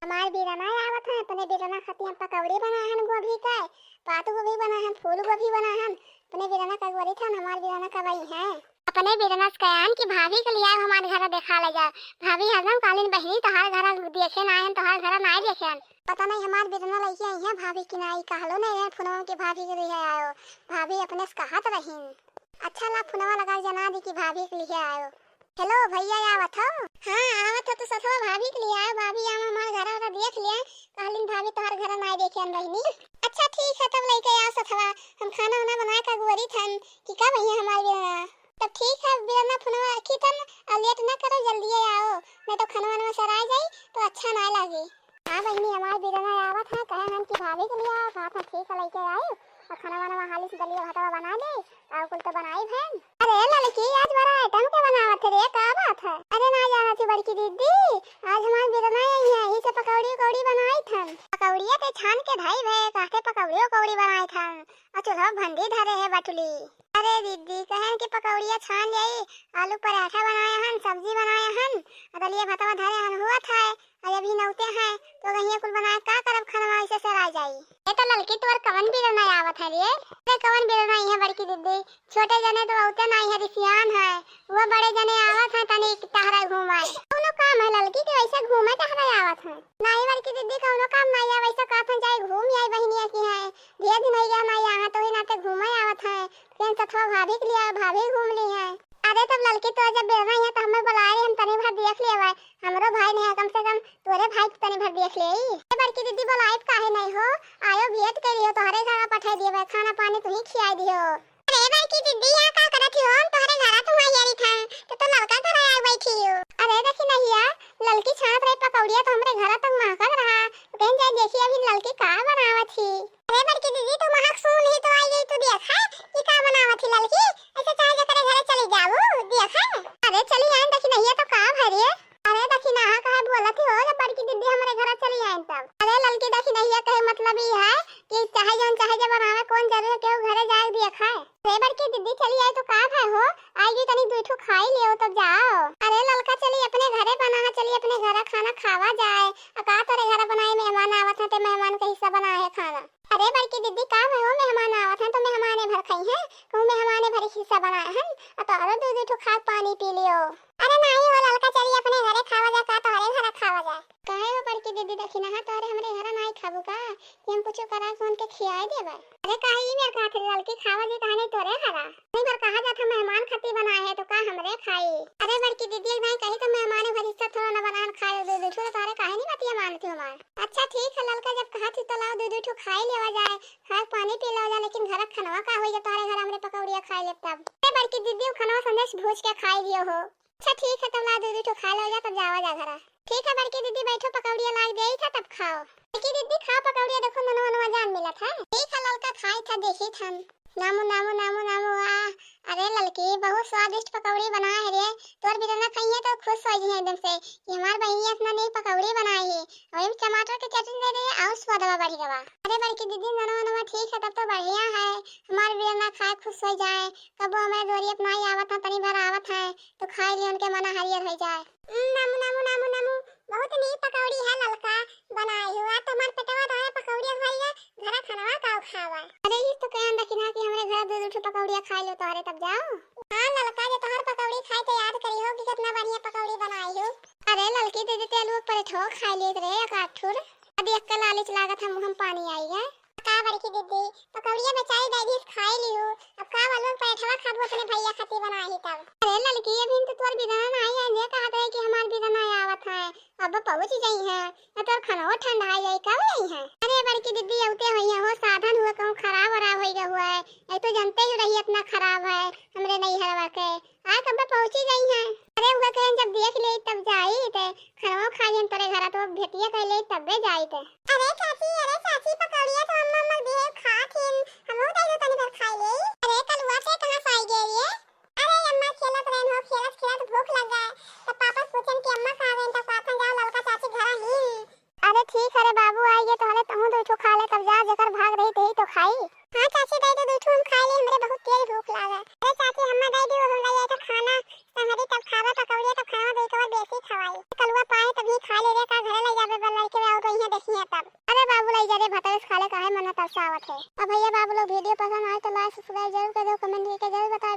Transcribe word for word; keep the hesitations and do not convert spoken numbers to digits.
हमार बिरना आवत है, अपने बिरना खातिर हम पकौड़ी बनाए हन गोभी के, पात गोभी बनाए हन, फूल गोभी बनाए हन, अपने बिरना का गोरी थान, हमार बिरना कब आई है। अपने बिरना से कयान कि भाभी के लियाओ हमार घर देखा ले जाए। भाभी हरदम कालिन बहिनी तोहार घर देखे ना आयन, तोहार घर ना देखे आयन। पता नहीं हमार बिरना लइके आई है भाभी की ना आई, कहलो नहीं रहे फोनवा के भाभी के लिए आयो, भाभी अपने से कहत रहीन। अच्छा ला फोनवा लगा जना दी कि भाभी के लिए आयो। हेलो भैया, आवत हो? हाँ, आवत हो तो सथवा भाभी के लिए आयो, भाभी आवा हमार घर वाला देख लिया, कहलिन भाभी तोहार घर ना देखे आयन बहिनी। अच्छा ठीक है, तब लइके आओ सथवा, हम खाना वाना बनाए का गोरी थन कि का भैया हमार बिरना। तब ठीक है, बिरना फोनवा रखी तन, और लेट ना करो, जल्दी आओ, नहीं तो खाना वाना सराय जाई तो अच्छा ना लागे। हाँ बहिनी, हमार बिरना आवत है, कहे हन कि भाभी के लिए आओ, साथ में ठीक है लइके आई, और खाना वाना हाली से दलिया भातवा बना दे, और कुल तो बनाई भैन। अरे ललकी, आज बड़ा आइटम के बनावत है रे, का बात है? अरे ना जानत ही बड़की दीदी, आज हमार बिरना आई है, इसे पकौड़ी उकौड़ी बनाई थन। पकौड़िया के छान के धई भे, कहते पकौड़ी उकौड़ी बनाई थन, और चूल्हा भंडी धरे है बटुली। अरे दीदी, कहन कि पकौड़िया छान जाई, आलू पराठा बनाए हन, सब्जी बनाए हन, और दलिया भातवा धरे हन हुआ था, और अभी नौते हैं, तो गहिया कुल बनाए का करब, खाना ऐसे सराय जाई। ये तो ललकी तोर कवन बिरना आवत है रे? अरे कवन बिरना आई है बड़की दीदी, छोटे जने तो बहुते नाई है, रिसियान है, वो बड़े जने आवत है तनी टहरा घूमाए। कौनो काम है ललकी के ऐसे घूमे टहरा आवत है? नाई बड़की दीदी, कौनो काम नाई है, वैसे कहत है जाए घूम आई बहिनिया की है, ढेर दिन हो गया हमारे यहाँ, तो ही नाते घूमे आवत है। फिर सथवा भाभी के लिए, भाभी घूम ली है। अरे तब ललकी तो जब बेरा नहीं है तो हमें बुला रही, हम तनी भर देख लेवे, हमरो भाई नहीं है, कम से कम तोरे भाई के तनी भर देख ले। ए बड़की दीदी, बुलाइत काहे नहीं हो, आयो भेंट कर लियो, तोहरे घर पठा दियो, खाना पानी तू ही खिया दियो। अरे बड़की दीदी, यहाँ का करत हो? हम तोहरे घर तुम आई रही था, तो तू ललका घर आए बैठी हो। अरे देखी नहीं यार, ललकी छानत रही पकौड़िया तो हमरे घर तक महकत रहा, तो कहीं जाए देखी अभी ललकी का बनावत ही। अरे बड़की दीदी, तू महक सूंघ ली तो आई गई, तू देख है कि का बनावत ही ललकी। ऐसे चाहे जकरे घरे चली जाऊ, देख है। अरे चली आइन, देखी नहीं है तो का भरे। अरे देखी ना, हाँ, काहे बोलत ही हो, जब बड़की दीदी हमरे घरे चली आइन तब। अरे ललकी, देखी नहीं है, कहे मतलब ई है कि चाहे जौन चाहे जब बनावे, कौन जरूरी केहू घरे जाए, देख है। अरे बड़की दीदी चली आई तो का भय हो, आई गई तनी दुई ठो खाई लियो तब जाओ। अरे ललका चली अपने घरे बना है, चली अपने घरे खाना खावा जाए। आ का तोरे घरे बनाए मेहमान आवत हैं ते मेहमान के हिस्सा बना है खाना। अरे बड़की दीदी का भय हो, मेहमान आवत हैं तो मेहमाने भर खाई हैं, कहूँ मेहमाने भर हिस्सा बनाए हैं, आ तो अरे दुई दुई ठो खा पानी पी लियो। अरे नाई हो ललका चली अपने घरे खावा जाए, का तोहरे घरे खावा जाए। काहे हो बड़की दीदी, देखी ना, हाँ, तोहरे हमरे घरे नाई खाबू का? कि हम कुछ करा के उनके खियाए देबे। अरे काहे ई मेर कहत रही ललकी, खावा जी कहा नहीं तोरे घरा? नहीं भर कहा जात हम मेहमान खातिर बनाए हैं तो का हमरे खाई? अरे बड़की दीदी एक दाई कही तो मेहमान भर हिस्सा थोड़ा न बनान खाए दे दे, तो तोहरे काहे नहीं बतिया मानती हमार? अच्छा ठीक है ललका, जब कहा थी तो लाओ दो दो ठो खाई लेवा जाए, खाए पानी पी लेवा जाए, लेकिन घर खनवा का होई जब तोहरे घर हमरे पकौड़िया खाए लेब तब। अरे बड़की दीदी वो खनवा संदेश भूज के खाई लियो हो। अच्छा ठीक है, तब ला दीदी ठो खा लो जा, तब जावा जा घरा। ठीक है बड़की दीदी, बैठो पकौड़िया लाग देई था तब खाओ। बड़की दीदी खाओ पकौड़िया, देखो ननवा ननवा जान मिलत है। ठीक है ललका, खाई था देखी थन। नामू नामू नामू नामू, वाह। अरे ललकी बहुत स्वादिष्ट पकौड़ी बनाए है रे, तोर बिरना खाइए तो खुश हो जी एकदम से कि हमार बहिनी इतना नीक पकौड़ी बनाई है, और टमाटर के चटनी दे दे और स्वादवा बढ़ गवा। अरे बड़की दीदी ननवा ननवा ठीक है, तब तो बढ़िया है, हमार बिरना खाए खुश हो जाए, कबो हमारे दोरिया पे नाई आवत है, तनी भर आवत है, तो खाए लिए उनके मना हरियर हो जाए। उम, नामू, नामू, नामू, नामू, बहुत नीक पकौड़ी है ललका बनाई हो। आज तो हमार पेटवा तो है पकौड़ी भरी है, घरा खनवा का खावा। अरे ये तो कहन रखी ना कि हमरे घर दो दो ठो पकौड़िया खाए लो तोहरे तब जाओ। हाँ ललका, जो तोहर पकौड़ी खाए तो याद करी हो कि कितना बढ़िया पकौड़ी बनाई हो। अरे ललकी दीदी तेल वो परेठो खाए लेत रहे एक आठ ठुर। अब एक के लालच लागत हम, हम पानी आई है। का बड़की दीदी, पकौड़िया बेचारी दे दी, खाई ली हूँ। अब का बोलूँ, पराठवा खाबू अपने भैया खातिर बनाई तब। अरे ललकी, अभी तो तोर बिरना ना आई है, ये कहत रहे कि हमार बिरना आवत है, अब पहुँच गई है, न तोर खाना ठंडा आई जाई, कब आई है? अरे बड़की दीदी, अवते हुई है, वो साधन हुआ कहूँ खराब वराब होई गवा हुआ है, एक तो जानते ही रही इतना खराब है हमरे नैहरवा के। आ कब पहुँची गई है? अरे उनका कहें जब देख ले तब जाई ते खनवा खाई हम तोरे घरा तो भेटिया कर ले तब्बे जाई ते। अरे चाची, अरे चाची, पकौड़िया तो अम्मा अम्मा दिए खात हिन, हमहू दे दो तनी भर खाई ले। अरे कलुआ ते कहाँ से आई गए ये? अरे अम्मा खेलत रहन हो, खेलत खेलत भूख लग गए, तब पापा से पूछन कि अम्मा कहाँ गए, तब कहत जाओ ललका चाची घर ही। अरे ठीक है रे बाबू, आई गे तोहरे, तहूँ दू ठो खा ले, तब जा, जेकर भाग रही तेही तो खाई। हाँ चाची, दे दो दू ठो, हम खाई ले, हमरे बहुत तेज भूख लागे। अरे चाची, हम्मा दे दी, हम ले आए तो खाना, संगरी तब खावे पकौड़िया, तब खाना दे के बाद बेसी खवाई। कलुआ पाए तभी खा ले रे, का घरे ले जाबे बल्लाई के। देखिए तब। अरे बाबू, लाई जा रे, भतरे से खाले काहे मन तरसावत है। अब भैया बाबू लोग video पसंद आए तो like subscribe जरूर कर दो, comment करके जरूर बताओ।